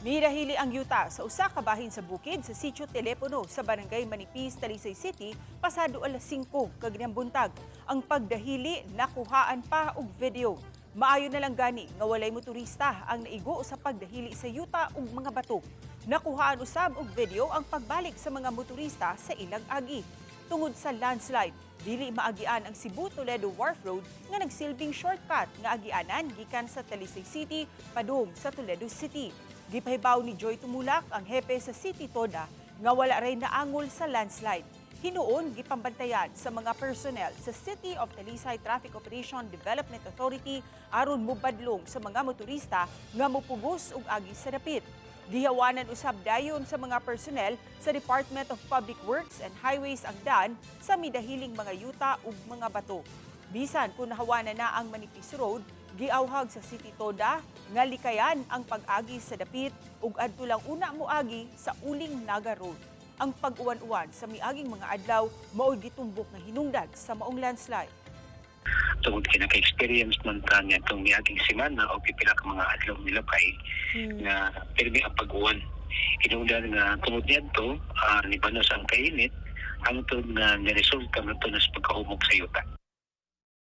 Midahili ang yuta sa usa ka bahin sa bukid sa Sitio Telepono sa Barangay Manipis, Talisay City pasado alas 5 kaganang buntag. Ang pagdahili nakuhaan pa og video. Maayo na lang gani nga walay motorista ang naigo sa pagdahili sa yuta ug mga bato. Nakuhaan usab og video ang pagbalik sa mga motorista sa ilang agi. Tungod sa landslide, dili maagian ang Cebu Toledo Wharf Road nga nagsilbing shortcut nga agianan gikan sa Talisay City padung sa Toledo City. Gipahibaw ni Joy Tumulak, ang hepe sa City Toda, nga wala ray naangol sa landslide. Hinuon gipambantayan sa mga personnel sa City of Talisay Traffic Operation Development Authority aron mobadlong sa mga motorista nga mopugos og agi sa dapit. Gihawanan usab dayon sa mga personnel sa Department of Public Works and Highways ang daan sa midahiling mga yuta ug mga bato. Bisan kung nahawanan na ang Manipis Road, giawhag sa City Toda nga likayan ang pag-agi sa dapit ug adto lang una moagi sa Uling Naga Road. Ang pag-uwan-uwan sa miaging mga adlaw mao'y gitumbok nga hinungdan sa maong landslide. Tungod kay naka-experience man ta niya itong miaging semana o pipila ka mga adlaw milabay nga pirmi ang pag-uwan. Hinungdan nga tungod niadto nibanos ang kainit hangtod nga niresulta nga to sa pagkahumok sa yuta.